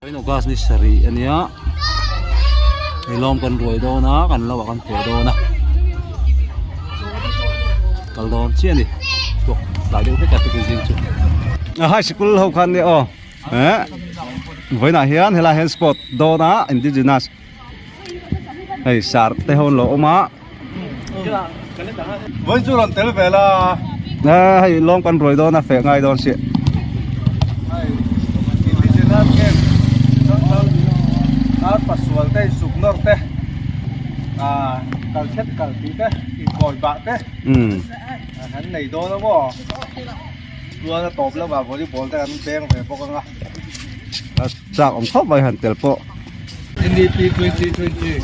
Vawiin August ni sarih a nia hei lawm kan ruai dawn a kan lo ah kan feh dawn a kal dawn chiah a ni chhuak tlai deuh hlek a tukin zing chu a high school ho khan nia aw eh vawiinah hian helaiah hian sport dawn a indigenous hei sar te ho an lo awm a Vawiin chu rawn tel ve la. A hei lawm kan ruai dawn a feh ngai dawn si. Hei indigenous game chang chang ar pasual te suk nawr te a kal khet kal tih te inkawi bah te an nei dawn a maw chuan a tawp lamah volleyball te an beng ve bawk ang a. Chak awm khawp mai han tel pawh. NDP 2020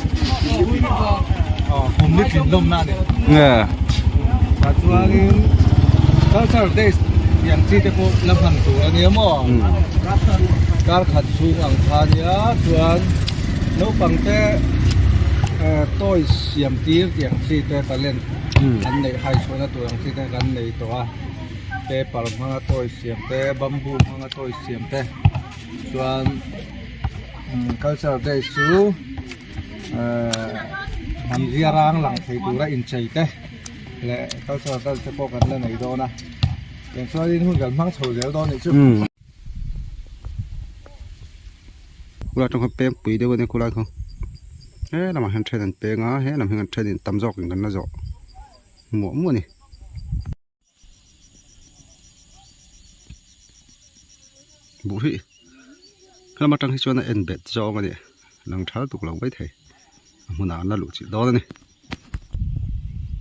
kum ni tlin lawmna a ni. Nge. Tah chuanin Cultural Days tih ang chi te pawh la hman tur a nia maw? Kar khat chhung ang kha a nia chuan naupang te toys siam tir tih ang chi te talent an neih hai chhuahna tur ang chi te kan nei tawh a paper hmanga toys siam te bamboo hmanga toys siam te. Chuan culture day chu hnam zia rang lang thei tura inchei te leh culture dance te pawh kan la nei dawn a tiang chuanin hun kan hmang chho zel dawn anih chu. Khulai atang khan peng pui deuh a nia khulai kha he lamah hian then an peng a he lam hian an then in tam zawkin kan la zawh muah muah a ni. Buh hi helam atang hi chuan a en bet zawng a ni lang tha lutuk lo mai thei a hmunah an la luh chilh dawn a ni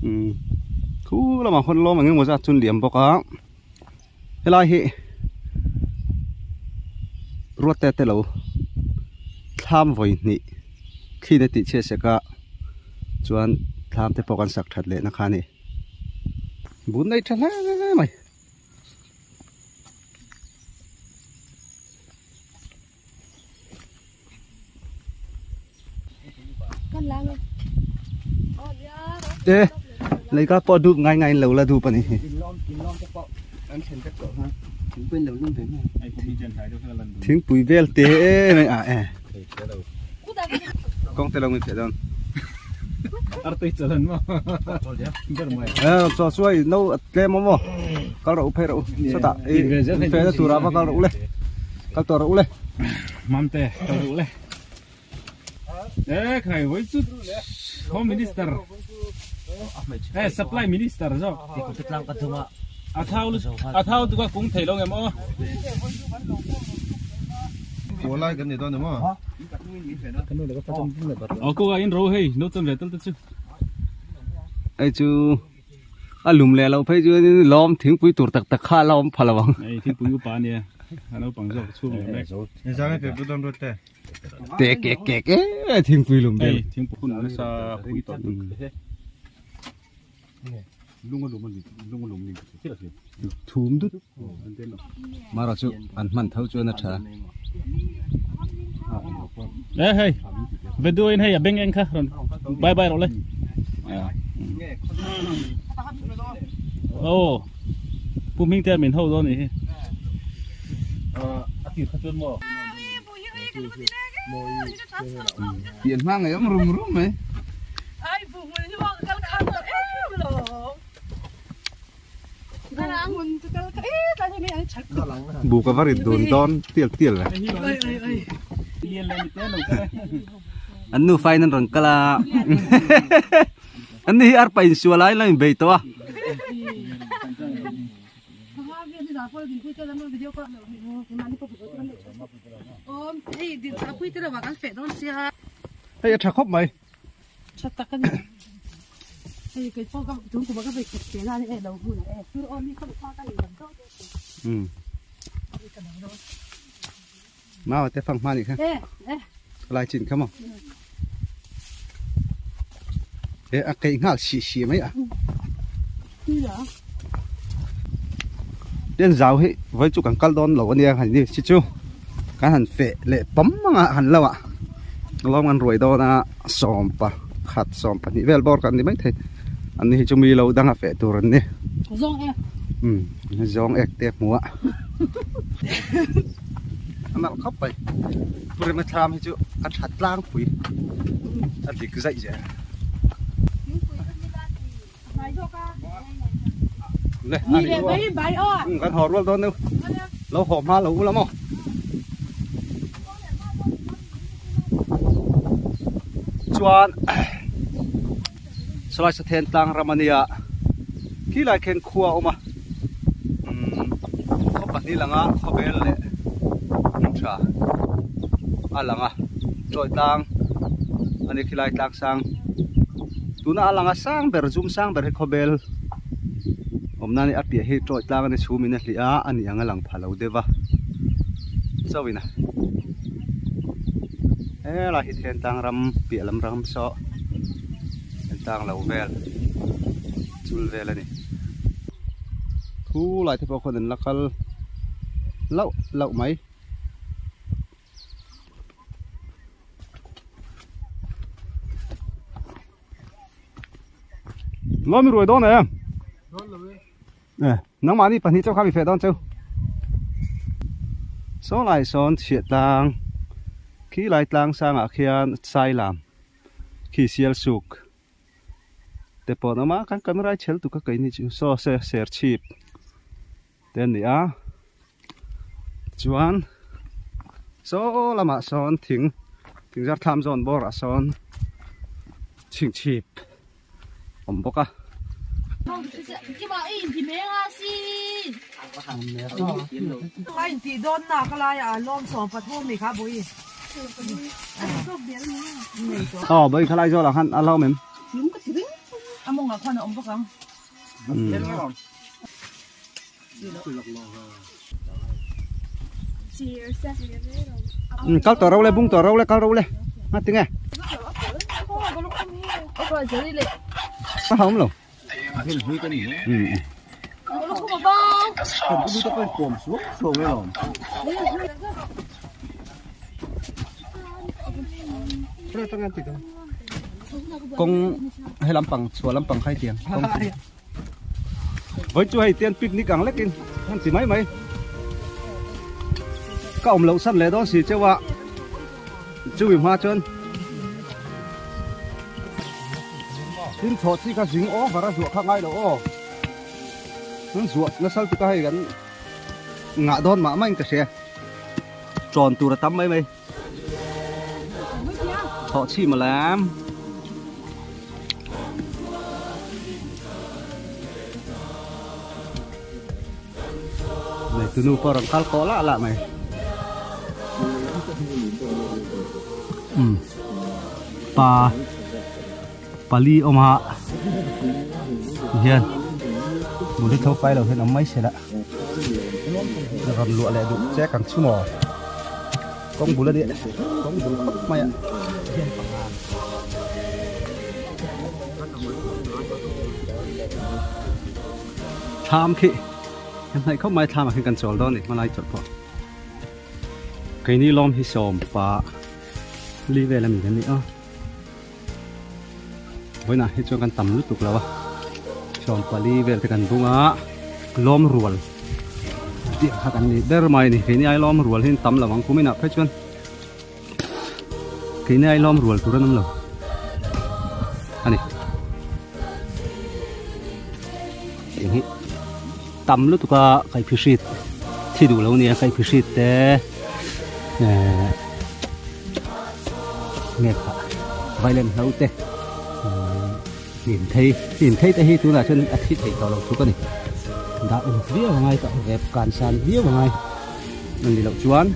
umm khu lamah khawn lawm eng emaw zat chu an liam bawk a helai hi ruat te te lo thlam vawi hnih thli te tih chhiat sek a chuan thlam te pawh kan sak that leh na kha a ni. Bun nei tha hle mai. Te lấy các po đụp ngay ngay lâu là đụp anh Thing pui vel te mai à e. Kong te lo mi phe don. Chaw chuai no tlem awm aw kal rawh u phei rawh u sawtah ih fe na turah va kal rawh u le kal tawh rawh u le Mamte kal rawh u le e khai vawi chu home minister e supply minister zawk a thau a thau tu ka kung thei lo ngem aw Pawlai kan ni dawn em aw. Aw ko in ro hei no chan ve tal te chu. Hei chu a lum leh loh phei chu lawm thingpui tur tak tak kha a la awm pha lo ang. Hei thingpui upa ania a naupang zawk chhung leh mek. Te kek kek e thingpui lum vel. Hei thingpui hun nasa pui tawh tuk. Thum dut mara chu an hman tho chuan a tha e hei vedu in hei a beng eng kha rawn bye bye rawh le oh pu hming te min ho dawn ni hi a tir kha chuan maw Pian hma ngei awm rum rum mai. Bu ka va rit dun dawn tial tial le. An nu fain an rawn kal a. An ni hi arpa insual a, in lo inbei tawh a. Hei a tha khawp mai. Mau te phang hma nih kha. Lai chin kha maw. E a keih nghal si si mai a. Tian zau hi voi chu kan kal dawn lo ania han ni si chu kan han feh leh pam anga han lo ah lawm kan ruai dawn a sawm pa khat sawm pahnih vel bawr kan ni mai thei an ni hi chu mi lo dang a feh tur an ni zawng ek te hmuh a. A nalh khawp mai. Pu Rema thlam hi chu a tha tlangpui a dik zaih zel. Le a ni u kan haw rual dawn nu lo haw hma lo ula maw. Chuan Salai Sathen tlang ram a nia khilai khian khua a awm a umm khaw pahnih lang a khawvel leh hmun tha a lang a chawi tlang a ni khilai tlang sang tuna a lang a sang ber zum sang ber hi khawvel awmna a ni a piah hi chawi tlang a ni chhum in a hlih a a ni ang a lang pha lo deuh a chauhin a helai hi then tlang ram piah lam ram saw then tlang lo vel chul vel a ni thu lai te pawh khawn an la kal lauh lauh mai. Lawmi ruai dawn em? Dawn lo e. Eh, nangmahni pahnih chauh kha mi feh dawn cheu. Saw lai sawn chhiah tlang khi lai tlang sangah khian sai lam khi sial suk te pawh an awm a kan camera i chhel tuk a keini chu saw se ser chhip te an ni a chuan saw lamah sawn thing thing zar thlam zawn bawr ah sawn chhingchhip awm bawk a. Aw bawi kha lai zawlah khan a hlauhawm em? Kal tawh ro le bung tawh ro le kal ro le nga tinge a hawm lo kawng he lampang chhuah lampang kha hetiang kawng Vawi chu hei tian picnic ang lekin an ti mai mai. Ka awm loh san leh dawn si cheu a, chumi hma chuan thil chhawh chi kha zing over a zuah kha ngai lo aw. An zuah nasal tuk a hei kan ngah dawn mah mah in ka hria. Ṭawn tur a tam mai mai. Thawh chhi maw lam. Nei tunu pawh rawn kal kawh lah lah mai. Um. Pa pali awm a hian bul hi tho fai lo hian awm mai se la rawn luah leh duh che kan chhung aw kawng bul a nia kawng bul khawp mai a thlam khi kan hnaih khawp mai thlam ah khian kan chawl dawn a ni hmalai chawlh pawh keini lawm hi sawm pa li vel a mi kan ni a. Vawiinah hi chuan kan tam lutuk lo a 14 vel te kan bung a lawm rual tih ang kha kan ni ber mai a ni keini ai lawm rual hi an tam lo ang kuminah phei chuan keini ai lawm rual tur an awm lo a ni eng hi tam lutuk a kaihphihrit thi duh lo nia kaihphihrit te eh nge kha violin hlo te hnim thei hnim thei te hi tunah chuan a thi thei tawh lo thuk a ni dah uluk viau a ngai tawh rep kan san viau a ngai a ni loh chuan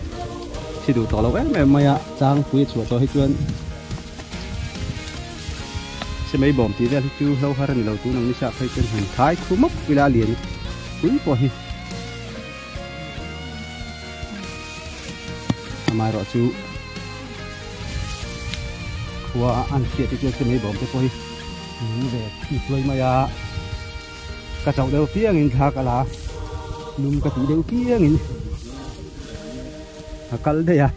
thi duh tawh lo em em mai a changpui a chhuah tawh hi chuan Semei bawm tih vel hi chu hlo har a ni lo tun ang nisa phei chuan han thai khu mawp ila a lian pui pawh hi amaherawh chu khua an hriat te chuan semei bawm te pawh hi ni ve thi hluai mai a ka chauh deuh piangin thla ka la lum ka tih deuh piangin a kal daih a.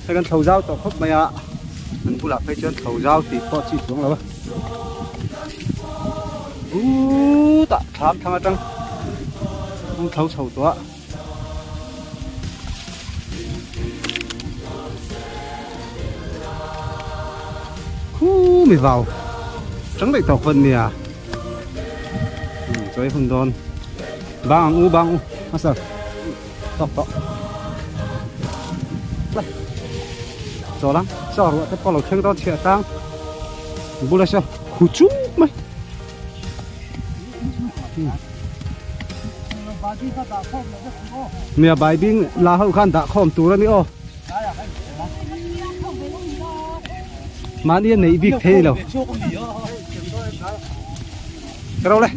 Hei kan thlo zau tawh khawp mai a an bulah phei chuan thlo zau tih pawh chi chuang lo a utah thlam thlang atang an thlo chho tawh a. Khu mi vào trắng đậy tộc vân nè chơi hun đòn bang u bang u master tóc tóc lại cho lắm cho rồi cái con lẩu khen đó chia tang bula sao khu chú mày Nia baibing la ho khan dah khawm tur a ni aw. Mahni a neih bik thei lo. Ka ro le.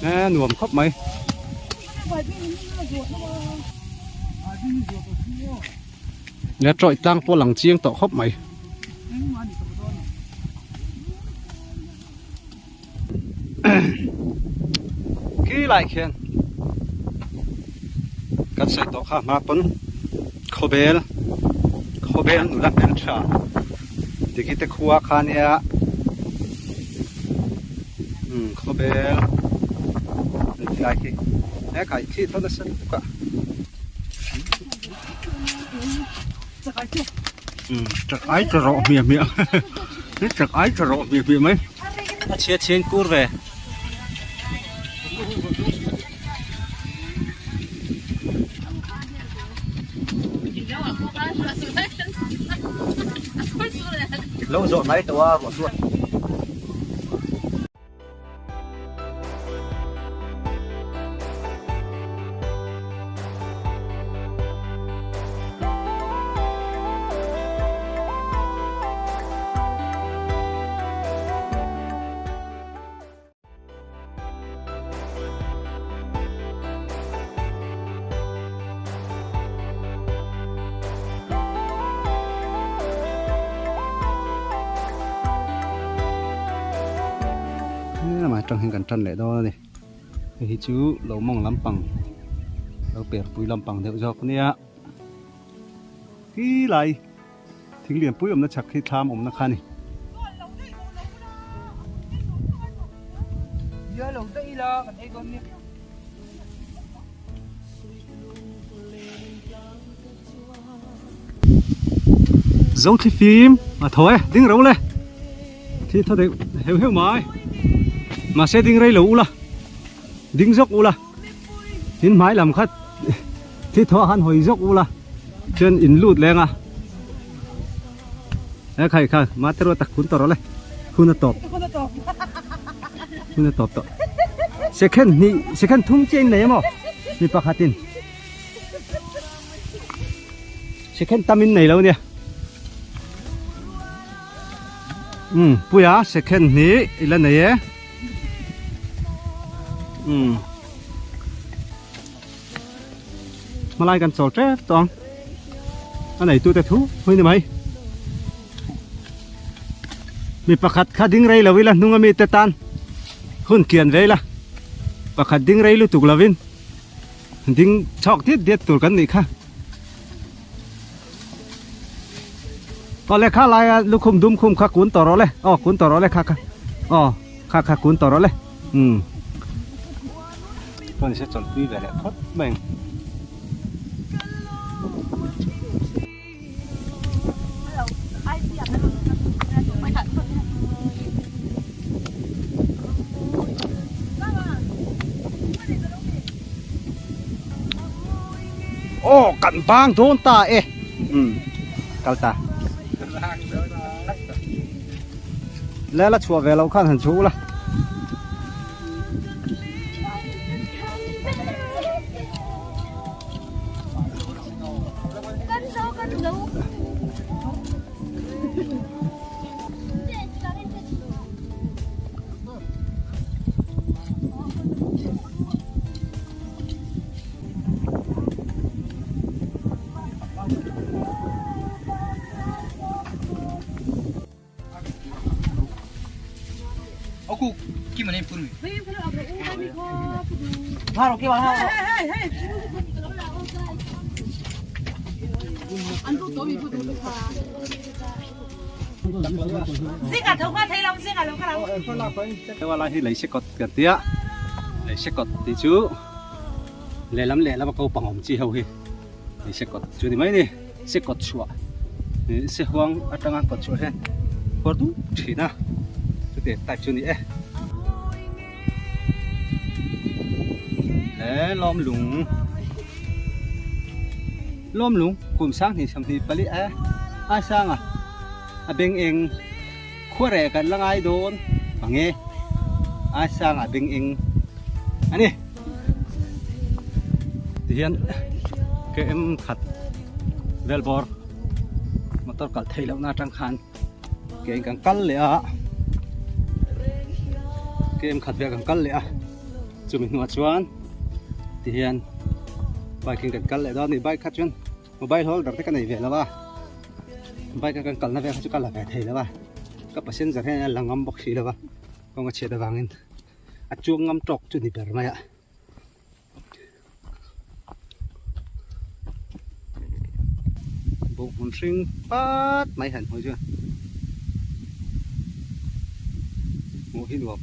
Nè nuam khawp mai. Nè trawih tlang pawh lang chiang tawh khawp mai. Khi lai khian kan sawi tawh kha hma pawn khawbel khawbel nula hmeltha diki te khua kha nia umm khawbel an ti lai khi he kai khi tho nasa lutuk a. Chak ai cha rawh hmiah hmiah chak ai cha rawh hmiah hmiah mai a chhia chhian kur ve lo zawh mai tawh a ruah chuan. Helamah atang hian kan tan leh dawn a ni hei hi chu lo mawng lampang lo per pui lampang deuh zawk a nia khi lai thing lian pui awmna chhak khi thlam awmna kha a ni. Zo thli fim a tho e ding ro le thi tho deuh heuh heuh mai mahse ding rei lo ula ding zawk ula tin hmai lam kha thi tho han hawi zawk ula chuan in lut leng a e khai kha ma te ruat tak hun tawh rawh le hun a tawp hun a tawp tawh second hnih second thum chiah in nei emaw mi pakhatin. Second tam in nei lo nia. Um puia second hi ila nei e. Um Hmalai kan chawl tep tawh ang. A nei tu te thu hui ni mai. Mi pakhat kha ding rei lo ila hnung ami te tan hun kian ve ila. Pakhat ding rei lutuk lovin. Ding chhawk diat diat tur kan nih kha. Aw le kha laia lukhum dum khum kha kun tawh rawh le. Aw kun tawh rawh le kha kha. Aw kha kha kun tawh rawh le. Um. Chuan se chawlhpui ve leh phawt mai ang. Aw kan bang dawn ta e um kal ta le la chhuah ve lo khan han chhu la. Hewa lai hi lei sekawt kan ti a, lei sekawt tih chu lehlam lehlam a ko pang awm chi ho hi lei sekawt chu ni mai a ni, sekawt chhuah ih sehuang atanga kawt chhuah hian khuar dup thin a chutiang type chu a ni e. He lawm lung lawm lung kum 2024 e a sanga a beng eng khuareh kan la ngai dawn ang e a sanga beng eng ani tihian km khat vel bawr motor kal theih lohna atang khan ke in kan kal leh a km khat vel kan kal leh a chumi hnuah chuan tihian bike in kan kal leh dawn a ni bike kha chuan mobile holder te ka nei ve lo a bike a kan kalna vel kha chu ka la ve thei lo a ka passenger hian a la ngam bawk si lo a kawng a chhiat avangin a chuang ngam tawk chu ni ber mai a. Buh hmun hring pat mai han hawi chuan hmuh hi nuam.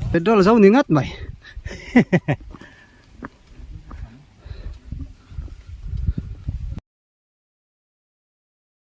Petrol zo ni ngat mai.